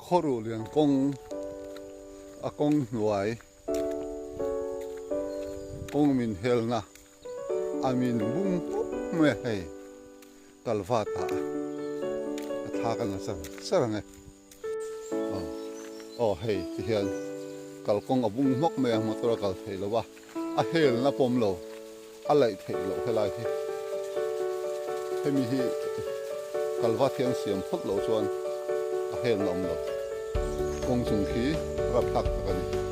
Khawruh lian kawng a kawng hnuai kawng min helna a min bung pawp mai a hei kalvat ah a thla ka la char char ang e aw aw hei ti hian kalkawng a bung hmawk mai a motor a kal theih loh a a helna pawm lo a laih theih loh helai hi hemi hi kalva thiang siam phawt loh chuan a helna awm lo kawng chung khi rapthlak tak a ni.